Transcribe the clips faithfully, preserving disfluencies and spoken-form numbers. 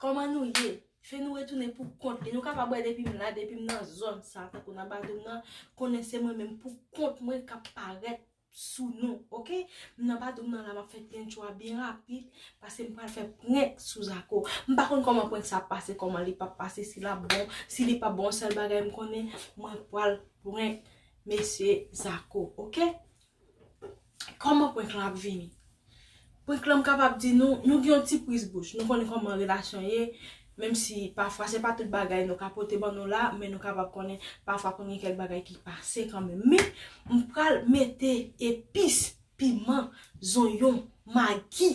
Kòman nou ye? Fè nou retounen pou kont li. Nou kapab wè depi m la, depi m nan zòn sa, tankou nan bato m nan, konnen se mwen menm pou kont mwen k ap parèt sou nou, oke? M nan bato m nan la, m ap fè entwo a byen rapid, paske m pral fè prank sou Zako. M pa konn kòman prank sa ap pase, kòman li p ap pase, si l ap bon, si li p ap bon, sèl bagay m konnen, mwen pral prank mesye Zako, oke? Kòman prank lan ap vini? Prank lan, m kapab di nou, nou gen yon ti priz bouch. Nou konnen kòman relasyon ye, menm si pafwa se pa tout bagay nou ka pote ban nou la, men nou kapab konnen pafwa konn gen kèk bagay ki pase kanmenm. Men, m pral mete epis, piman, zonyon, magi.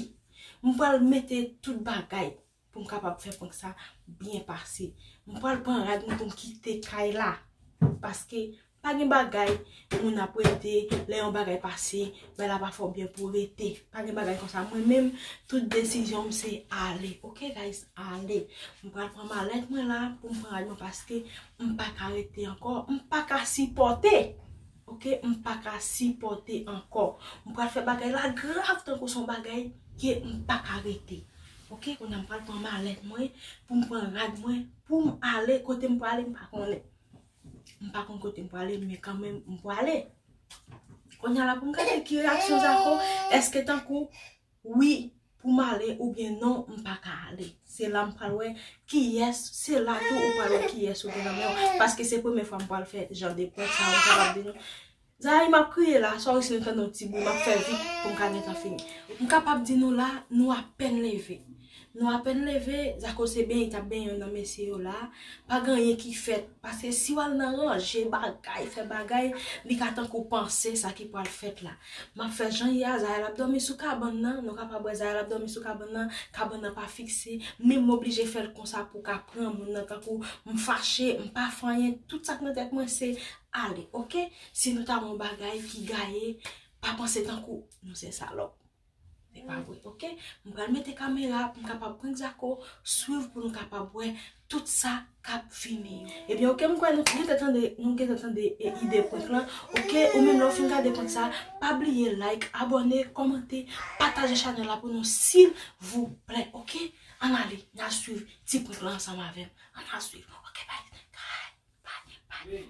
M pral mete tout bagay pou m kapab fè prank sa byen pase. M pral pran rad mwen pou m kite kay la. Paske pa gen bagay moun ap rete, lè yon bagay pase, bay la pa fè w byen pou w rete. Pa gen bagay konsa. Mwen menm, tout desizyon m se ale. Oke, guys, ale. M pral pran malèt mwen la pou m pran rad mwen paske m pa ka rete ankò. M pa ka sipòte. Oke, m pa ka sipòte ankò. M pral fè bagay la grav tankou se yon bagay ke m pa ka rete. Oke, kounye a m pral pran malèt mwen, pou m pran rad mwen, pou m ale, kote m prale, m pa konnen. M pa konn kote m prale, men kanmenm, m prale. Kounye a la pou m gade ki reyaksyon Zako, èske tankou, wi, pou m ale, oubyen non, m pa ka ale. Se la m pral wè kiyès, se la tou ou pral wè kiyès ou gen nan men w. Paske se premye fwa m pral fè jan de prank sa, m kapab di nou. Zay, m ap kriye la, sorry si nou tande yon ti bri, m ap fè vit pou m ka gentan fini. M kapab di nou la, nou apèn leve. Nou apèn leve, Zako se benyen, t ap benyen youn nan mesye yo la. Pa gen anyen ki fèt, paske si w al nan ranje bagay, fè bagay, li ka tankou panse sa ki pral fèt la. M ap fè jan ye a, Zayal ap dòmi sou kabann nan, nou kapab wè Zayal ap dòmi sou kabann nan, kabann nan pa fikse, men m oblije fè l konsa pou ka pran moun nan, tankou m fache, m pa fè anyen, tout sa k nan tèt mwen se ale, oke? Si nou ta wè yon bagay ki gaye, pa panse tankou nou se salòp. Se pa vre, oke? M pral mete kamera pou m kapab pran Zako, swiv pou nou kapab wè tout sa k ap vini yo. Ebyen, oke, m kwè nou gentan tande, nou gentan tande, e, ide prank lan. Oke, ou menm lè w fin gade prank sa, pa bliye like, abòne, kòmante, pataje chanèl la pou nou, silvouplè, oke? Ann ale, n a swiv ti prank lan ansanm avè m. Ann a swiv. Oke, bye. Bye, bye.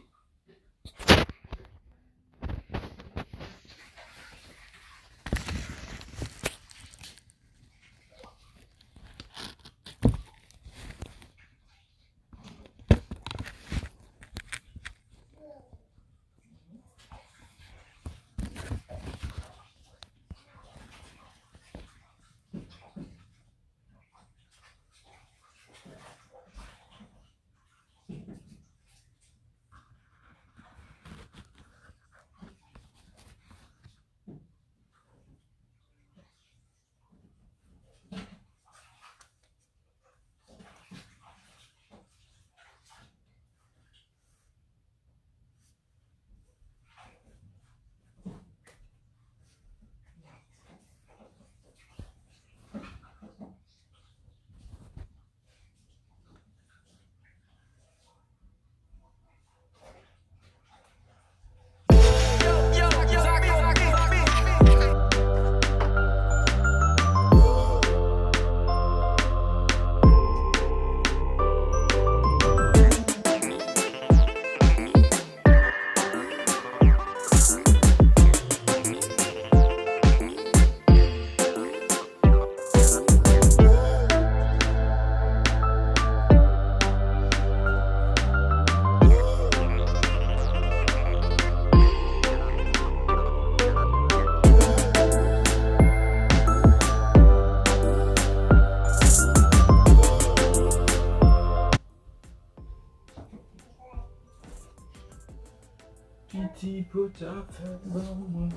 Piti pòt ap fè ban mwen.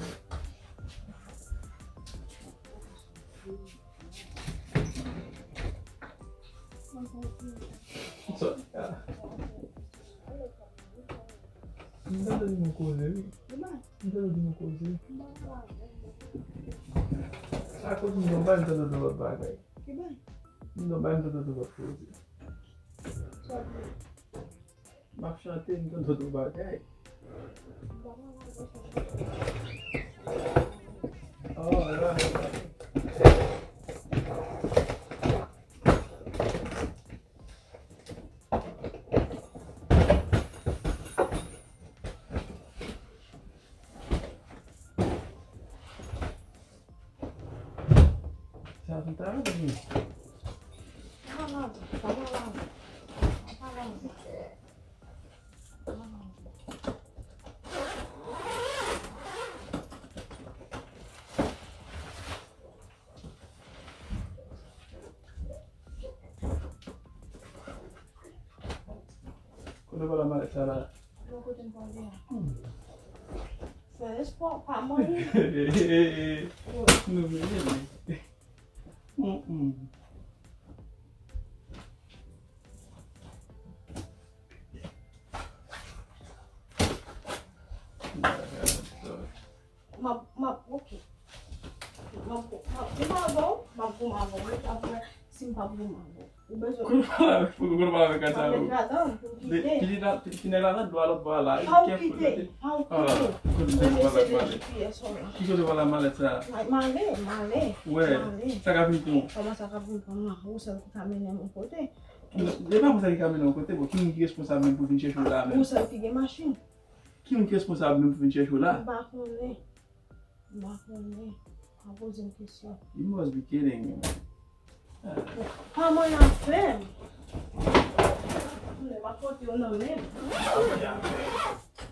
Sa, ah. M tande di nou koze, wi. M tande di nou koze. Akoz m nan bay m tande de lòt bagay. M nan bay m tande de lòt koze. M ap chante, m tande de bagay. Oh, la, la. M ta renmen. Pa lave, pa lave. Pa lave. Kote w pral ak malèt sa la? Bon, kote m pral ye a? Hmm. Fè espò, pa manyen. Nou vle. Mm, mm. M ap, m ap, ok. M ap, m ap goumen avè w, m ap goumen avè w, wi, apre, si m p ap goumen avè w. Ou bezwen. Kote w pral avèk, kote w pral avèk kat sa yo? Ki nèg ladan, dlo a lòt bò a la. Pa w kite, pa w kite. Ki kote w pral ak malèt? Ki kote w pral ak malèt sa? M ale, m ale. Wè, sa ka vin pran w. Kòman sa ka vin pran m la? Ou sèl ki ka mennen m yon kote. E pa mwen sèl ki ka mennen w yon kote, bon, ki moun ki responsab menm pou vin chèche w la menm? Ou sèl ki gen machin. Ki moun ki responsab menm pou vin chèche w la? M pa konnen. M pa konnen. Pa poze m kesyon. You must be kidding me, man. Ah. Pa manyen afè m. M ap pote yo nan men m.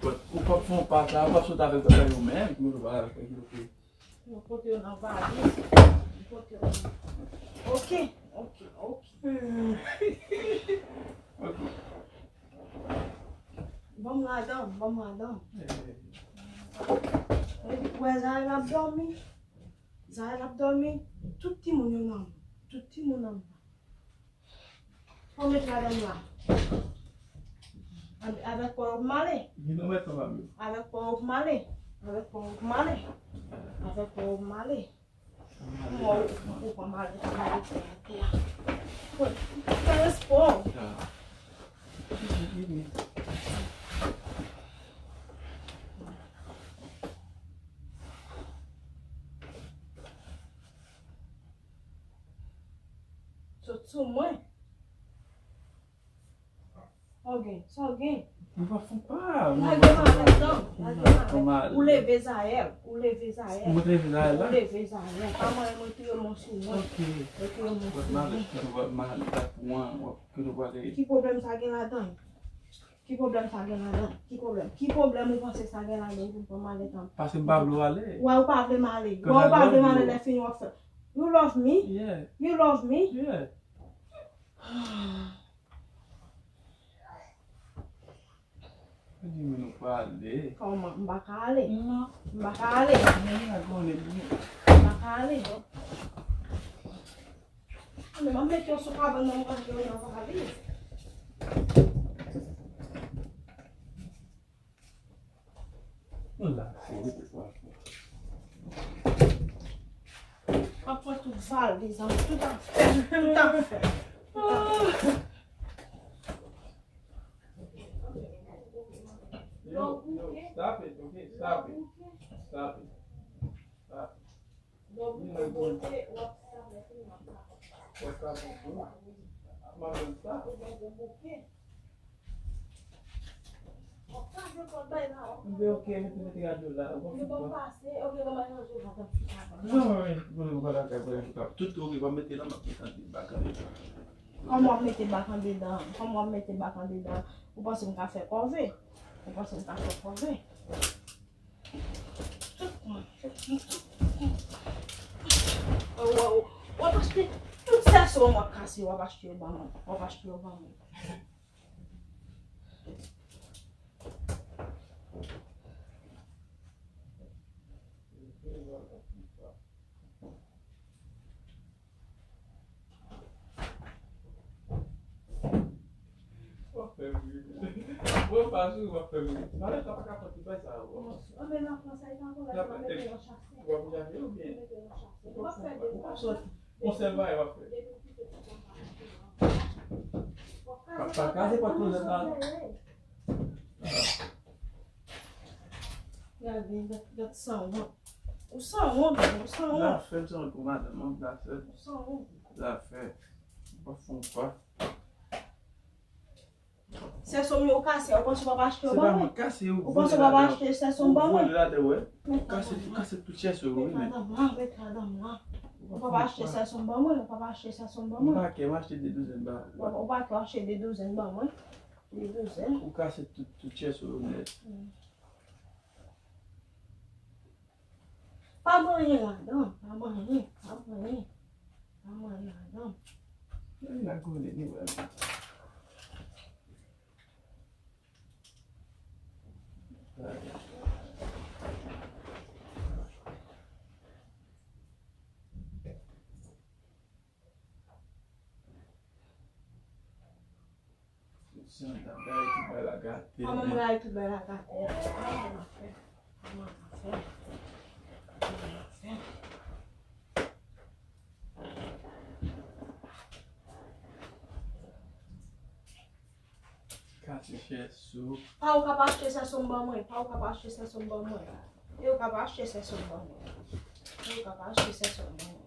But ou p ap fè yon pa sa, ou p ap sot avèk bagay ou menm, ki moun ou pral avèk, ki moun ou pral. M ap pote yo nan valiz. M ap pote yo nan. Ok, ok, ok. Ok. Ban m ladan, ban m ladan. Ou wè Zahel ap dòmi? Zahel ap dòmi. Tout timoun yo nan men. Tout timoun nan men. Fò w met ladan m la. Avèk pa w m ale. Avèk pa w m ale. Avèk pa w m ale. Avèk pa w m ale. Mwen, ou pran malèt, malèt atè a. Fè espò. Sot sou mwen. Sa w gen? Sa w gen? Mwen pa fon pa. Lage malèt lan. Lage malèt. Ou leve Zahel. Ou leve Zahel. Mwen te leve Zahel la? Ou leve Zahel. Pa mwen, mwen tire mwen sou mwen. Ok. Mwen tire mwen sou mwen. Malèt, kote w pral, malèt la pou mwen, kote w pral. Ki pwoblèm sa gen ladan? Ki pwoblèm sa gen ladan? Ki pwoblèm? Ki pwoblèm ou panse sa gen ladan pou pran malèt an? Paske m pa vle w ale. Wè ou pa vle m ale. Wè ou pa vle m ale, lè fini w ap fè. You love me? Yeah. You love me? Yeah. Di men nou prale. Kòman? M pa ka ale. Non. M pa ka ale. Men la konnen. M pa ka ale. Men m ap mete yo sou kabann nan, m rantre yo nan valiz. Lase, rete trankil. M ap pran tout valiz an, tout afè, tout afè, tout afè. Yo, yo, stop it, ok? Stop it. Stop it. Stop it. Lè w bouke, w ap save tou nan sa. W ap save tou. M ap jwenn sa. Ou gen gwo bouke. W ap save pòt bay la, w ap save. Mwen, ok, mete, mete radyo la. Ou gen bon pase, ok, bon, mwen ranje w nan ti kabann. Non, wi, wi, wi, wi, wi, wi, wi, tout, ok, w ap mete la, m ap mete andedan, bak andedan. Kòman w ap mete bak andedan? Kòman w ap mete bak andedan? Ou panse m ka fè kòve? Ou panse m ka fè kòve? Tout mwen. Ou, ou, ou, w ap achte tout sèso w ap kase, w ap achte yo ban mwen. W ap achte yo ban mwen. W ap fè m ri. Mwen pa sou w ap fè m ri. Malèt la pa ka pran tout bagay sa yo. Anben nan pran sa, e pa anpòtan, mete nan chase. W ap chase oubyen? Mete nan chase. W ap fè de pa sòti. Yon sèl bagay w ap fè. Pa, pa kraze pòt klozèt la. Gade, gade, gade sanwont. Ou sanwont, ou sanwont. Zafè, m sanwont pou madanm, non, zafè. Ou sanwont. Zafè. Ou pa fè yon pa. Sèso m yo kase, ou panse w p ap achte yo ban mwen? Se pa mwen k kase yo. Ou panse w p ap achte sèso m ban mwen? Ou vole atè, wè. Ou kase, ou kase tout sèso yo, wi, men. Rete ladan m la, rete ladan m la. Ou p ap achte sèso m ban mwen, ou p ap achte sèso m ban mwen. Ou pa kè m achte de douzèn ba ou. Ou pa kè w achte de douzèn ban mwen. De douzèn. Ou kase tout, tout sèso yo nèt. Pa manyen ladan, pa manyen, pa manyen, pa manyen ladan. Li la konnen li wè. Jan t ap gaye tout bagay la gate. Kòman m gaye tout bagay la gate? Kòman m ap fè? Kòman m ap fè? Kòman m ap fè? Kase sèso. Pa ou k ap achte sèso m ban mwen. Pa ou k ap achte sèso m ban mwen. E ou k ap achte sèso m ban mwen. E ou k ap achte sèso m ban mwen.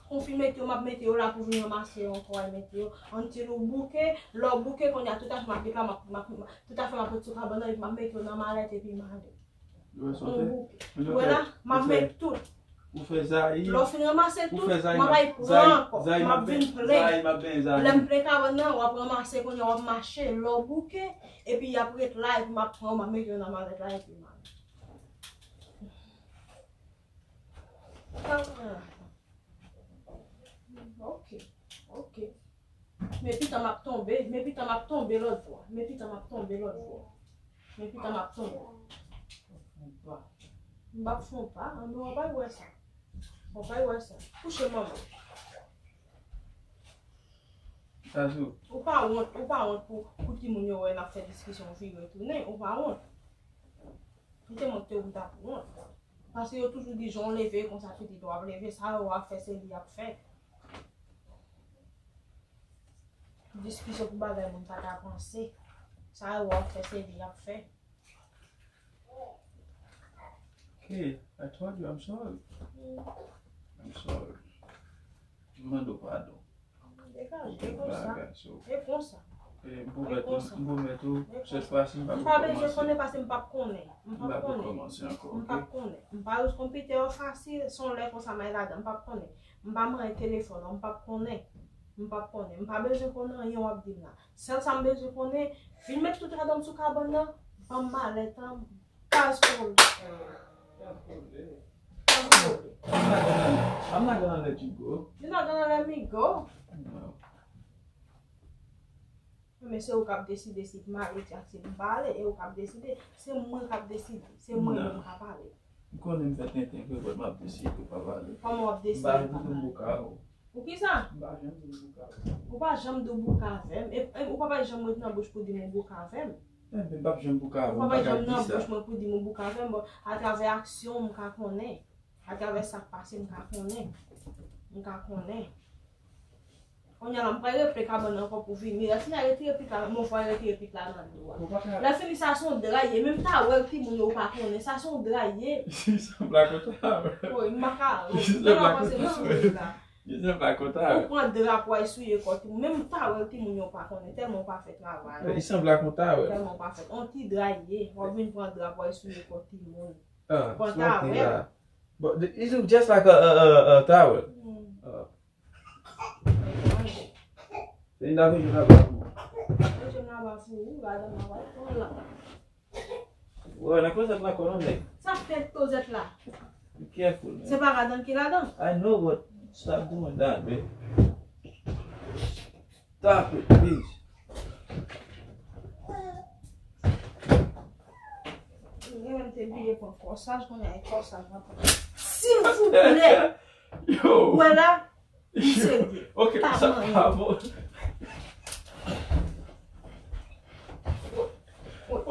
Konfime ke m ap mete yo la pou vin ranmase yo ankò, al mete yo. Until ou bouke, lè w bouke, kounye a tout afè m ap vin la, m ap, m ap, tout afè m ap ret sou kabann nan, epi m ap mete yo nan malèt, epi m ale. Ou bouke. Ou wè la, m ap met tout. Ou fè zayi. Lè w fin ranmase tout, m ap al pran ankò, m ap vin plen. Lè m plen kabann nan, w ap ranmase, kounye a w ap mache, lè w bouke, epi y ap ret la, epi m ap pran yo, m ap mete yo nan malèt la, epi m ale. Ok, ok. Men pita m ap tonbe, men pita m ap tonbe lòt bò. Men pita m ap tonbe lòt bò. Men pita m ap tonbe. M p ap fon pa, an nou w ap al wè sa. W ap al wè sa. Kouche manman. Ou pa wont, ou pa wont pou, pou timoun yo wè n ap fè diskisyon vire tounen, ou pa wont. Kite mwen kite ou ta pou wont. Paske yo toujou di, jan w leve konsa pitit ou ap leve, sa yo w ap fè se li y ap fè. Diskisyon pou bagay moun pa ta panse. Sa yo w ap fè se li y ap fè. Okay, I told you I'm sorry. I'm sorry. M mande w padon. Degaje, e konsa. E konsa. E konsa. M pwomèt ou, m pwomèt ou, sèt fwa si m pa pou kòmanse. M pa bezwen konnen paske m p ap konnen. M p ap konnen. M p ap konnen. M pa jis konn pite yo fasil, se yon lè konsa m al ladan, m p ap konnen. M pa manyen telefòn, m p ap konnen. M p ap konnen. M pa bezwen konnen anyen w ap di m la. Sèl sa m bezwen konnen, vin met tout ladan m sou kabann nan, ban m malèt lan, Kaz kole. Kaz kole. I'm not gonna let you go. You're not gonna let me go? No. Men se ou k ap deside si m ale, si m pa ale, e ou k ap deside. Se mwen k ap deside. Se mwen menm k ap ale. M konnen m fè tenten vre, but m ap deside ou pa pale. Kòman w ap deside ou pa pale? M pa janm di m bouka avè w. Pou kisa? M pa janm di m bouka avè w. Ou pa janm di w bouka avè m. E, e, ou pa janm ret nan bouch pou di m ou bouka avè m. Enben, m p ap janm bouka avè w, m pa ka di sa. Ou pa janm nan bouch mwen pou di m ou bouka avè m, bon, atravè aksyon, m ka konnen. Atravè sa k pase, m ka konnen. M ka konnen. Kounye a la, m pral reple kabann nan ankò pou vini. Lè fini a retire pit la, bon, fò a retire pit la nan do a. Lè fini, sa se yon dra ye. Menm tawèl timoun yo ou pa konnen, sa se yon dra ye. Li sanble ak yon tawèl. Wi, m pa ka. Li sanble ak yon tawèl. Li sanble ak yon tawèl. Ou pran dra pou al souye kò timoun. Menm tawèl timoun yo ou pa konnen, tèlman ou pa fè travay. Li sanble ak yon tawèl. Tèlman ou pa fè. Yon ti dra ye. W ap vin pran dra pou al souye kò timoun. Pran tawèl. But it's just like a, a, a, a towel. Se yon lave je laba pou ou. Lave je laba pou ou, ladan m ap al pran la. Wè, nan klozèt la, kò non, nèg. Sa k fè klozèt la? Be careful, man. Se pa ladan ki ladan? I know, but stop doing that, babe. Stop it, please. Mwen menm te bliye pran kòsaj, kounye a e kòsaj mwen pran. Silvouplè! Yo! Wè la, m serye. Ok, pa sa manyen. Pa bon.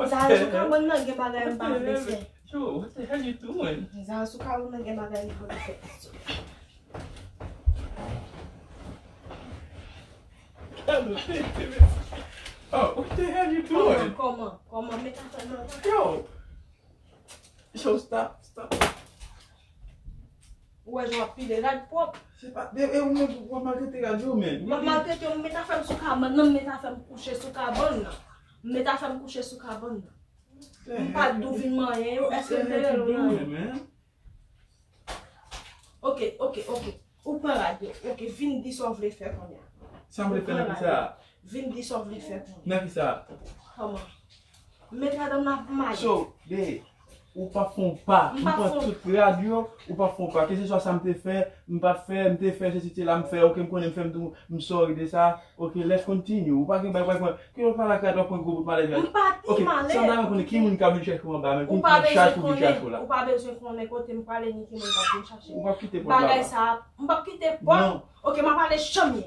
Zara sou kabann nan gen bagay m pa vle fè. Yo, what the hell you doing? Zara sou kabann nan gen bagay m pa vle fè. Oh, what the hell you doing? Kòman, kòman, kòman, met afè nan. Yo! Yo, stop, stop. Ou wè jan w ap pile rad pwòp. Se pa, e, e ou menm pou w ap maltrete rad yo, men. M ap maltrete yo, m met afè m sou kabann nan, m met afè m kouche sou kabann nan. M met afè m kouche sou kabann nan. M pa t di w vin manyen yo, èske m te rele w manyen? Ok, ok, ok. Ou pran rad yo. Ok, vin di sa w vle fè kounye a. Sa m vle fè nan ki sa? Vin di sa w vle fè kounye a. Nan ki sa? Kòman? M met rad nan pou m ale. So, be, ou pa fè yon pa. M pran tout rad yo, ou pa fè yon pa. Keseswa sa m te fè, m pa t fè, m te fè, se site la m fè, ok, m konnen m fè, m tou, m sorry de sa. Ok, let's continue. Ou pa gen bay, bay, bay. Ki lè w pale ak rad w ap pran gwo bout malèz la? M pa di malèz. Ok, sa m ta renmen konnen ki moun k ap vin chèche w anba, men ki chaj pou vin chèche w la? Ou pa bezwen konnen kote m prale ni ki moun k ap vin chache m. Ou p ap kite pòt la. Bagay sa, m p ap kite pòt. Non. Ok, m ap ale chanm ye.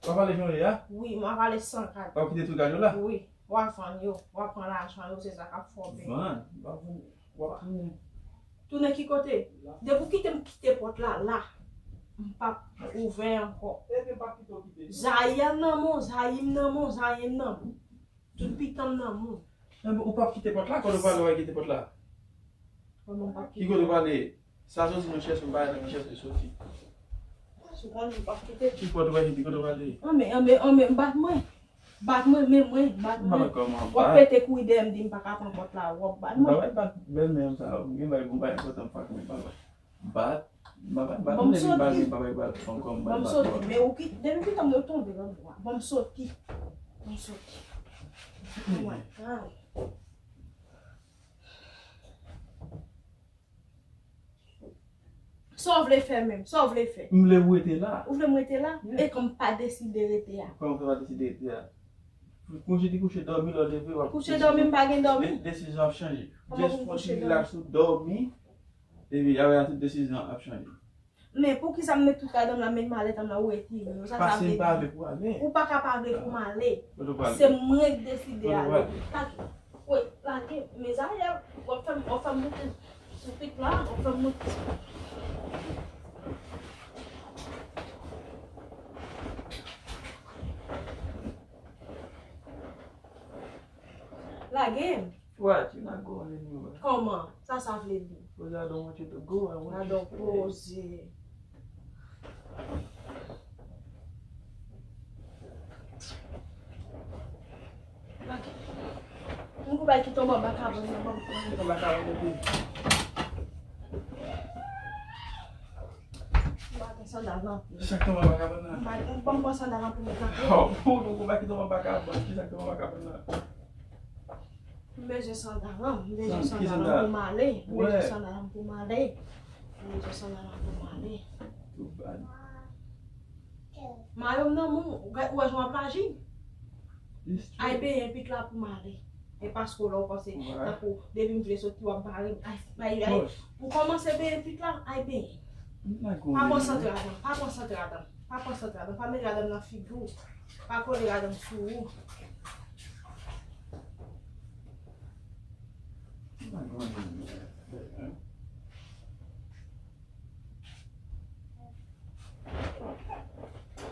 W ap ale jan w ye a? Wi, m ap ale san rad. W ap kite tout rad yo la? Wi, w a vann yo, w a pran lajan yo, se sa k ap fè w byen. Vann? W ap vann, w ap tounen. Tounen ki kote? Depi w kite m kite pòt la, la, m p ap ouvè ankò. Epi m p ap kite w kite. Zayi a nan men w, Zayi m nan men w, Zayi m nan men w. Tout pitan m nan men w. Enben, ou p ap kite pòt la? Kote w prale w al kite pòt la? Kòman m p ap kite? Ki kote w prale? Sa soti nan chèch ou, m pa nan chèch li soti. Si w konnen m p ap kite. Ki pòt ou prale kite? Kote w prale? Anmè, anmè, anmè, bat mwen. Bat mwen, men mwen, bat mwen. Bat kòman? W ap pete kouri dèyè m di m pa ka pran pòt la, w ap bat mwen. M pa bay bat bèlmè m sa, ou gen bay bon bay enpòtan m pa konn pa bay. Bat, m pa bay bat, m pa bay bat fanm kòm bat bat. Ban m soti, men ou ki, depi ki tan m yo tonbe lòt bò a. Ban m soti. Ban m soti. Oh my God. Sa w vle fè menm? Sa w vle fè? M vle w rete la. Ou vle m rete la? Yeah. E kan m pa deside rete a? Kòman w fè pa deside rete a? Kouche di kouche, dòmi, lè w leve, w ap... Kouche dòmi, m pa gen dòmi. De-, desizyon ap chanje. Just pou w relax ou, dòmi. Epi, apre sa, tout desizyon ap chanje. Men poukisa m met tout ladan m la, men malèt an m la, ou retire yo? Sa sa vle di? Paske m pa vle pou w ale. Ou pa ka pa vle pou m ale. Kote w prale? Se mwen k deside ale. Kote w prale? Lage. Wi, lage. Mezanmi, w ap fè m, w ap fè m moute sou pit la, w ap fè m moute. Lage m. What? You're not going anywhere. Kòman? Sa sa vle di? Because I don't want you to go. I want you to stay. I don't poze. Lage. M gon bagay ki tonbe anba kabann nan, ban m pran. Ki tonbe anba kabann nan? M pa gen sandal nan. Sa k tonbe anba kabann nan? M pa gen, ban m pran sandal nan pou m kanpe. Oh, pou nou gon bagay ki tonbe anba kabann, ki sa k tonbe anba kabann nan? M bezwen sandal nan, m bezwen sandal nan pou m ale, m bezwen sandal nan pou m ale, m bezwen sandal nan pou m ale. Too bad. Mayo m nan men w, ou wè jan w ap aji? Ay benyen pit la pou m ale. E paske w la w panse, tankou, depi m vle soti, w ap bare m. Ay, ay, ay. Ou kòmanse benyen pit la, ay benyen. Pa konsantre ladan, pa konsantre ladan, pa konsantre ladan, pa met ladan nan figi w, pa kole ladan sou ou.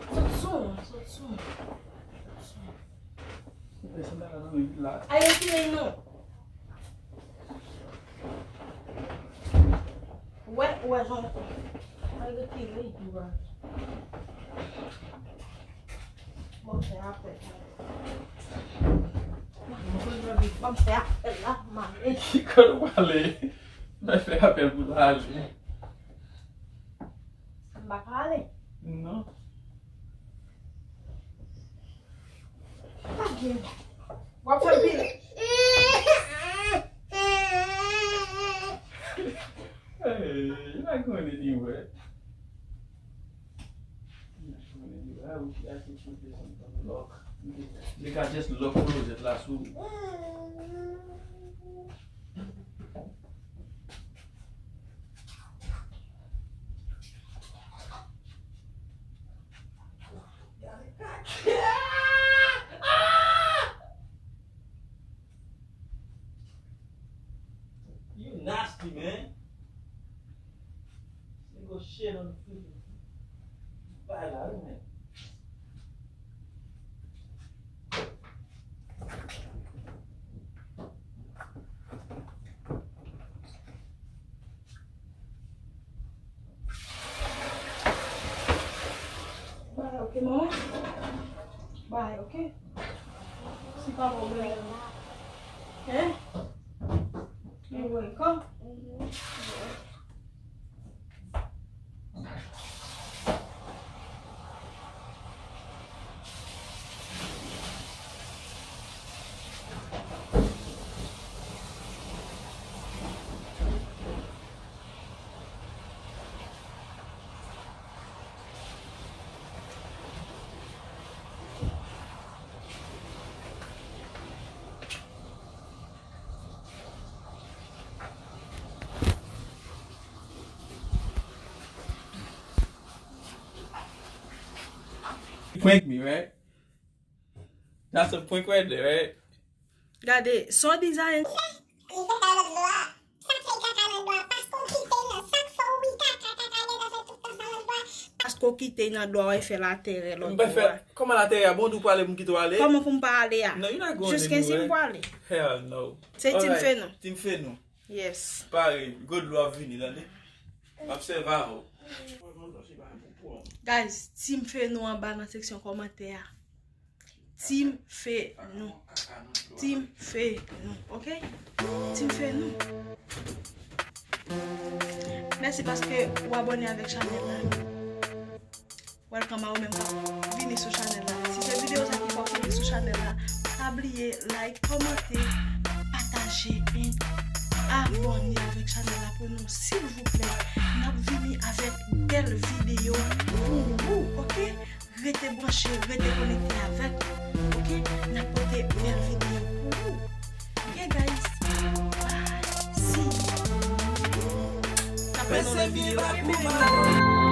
Sot sou mwen, sot sou mwen. Sot sou mwen. Ay, retire l non. Wè, wè, jan. Ay, retire l. Bon, fè apèl. Ban m fè apèl la pou m ale. Ki kote w prale? Mwen fè apèl pou l ale. M pa ka ale. Non. Pa gen. W ap fè m pile. Hey, you're not going anywhere. You're not going anywhere. I wish I could put this on the lock. Li ka just lock closet la sou. You nasty, man. Nigga shit on the freaking. Bye, la, man. Bon, bay, ok? Si pa bon, bay. Hein? You're welcome. Prank me, right? That's a prank right there, right? Gade, so design. Li kaka nan dlo a. Sa k fè l kaka nan dlo a? Paske w kite l nan. Sa k fè w wi kaka, kaka, nèg la fè tout tan sa nan dlo a? Paske w kite l nan dlo a, w fè l atè lòt bò a. Kòman l atè a? Bon, ou prale pou m kite w ale? Kòman pou m pa ale a? No, you're not going anywhere. Jis gen si m prale. Hell no. Se Team Fenou. Team Fenou. Yes. Pare, gwo dlo ap vini, tande. M ap sèvi avè w. Guys, Team Fenou anba nan seksyon kòmantè a. Team Fenou. Team Fenou, ok? Team Fenou. Mèsi paske ou abòne avèk chanèl la. Welcome a ou menm k ap vini sou chanèl la. Si se videyo sa ki fè w vini sou chanèl la, pa bliye like, kòmante, pataje, and abòne avèk chanèl la pou nou, silvouplè. N ap vini avèk bèl videyo pou ou, ok? Rete branche, rete konekte avèk nou, ok? N ap pote bèl videyo pou ou. Ok, guys? Bye. See you. N ap wè nan lòt videyo.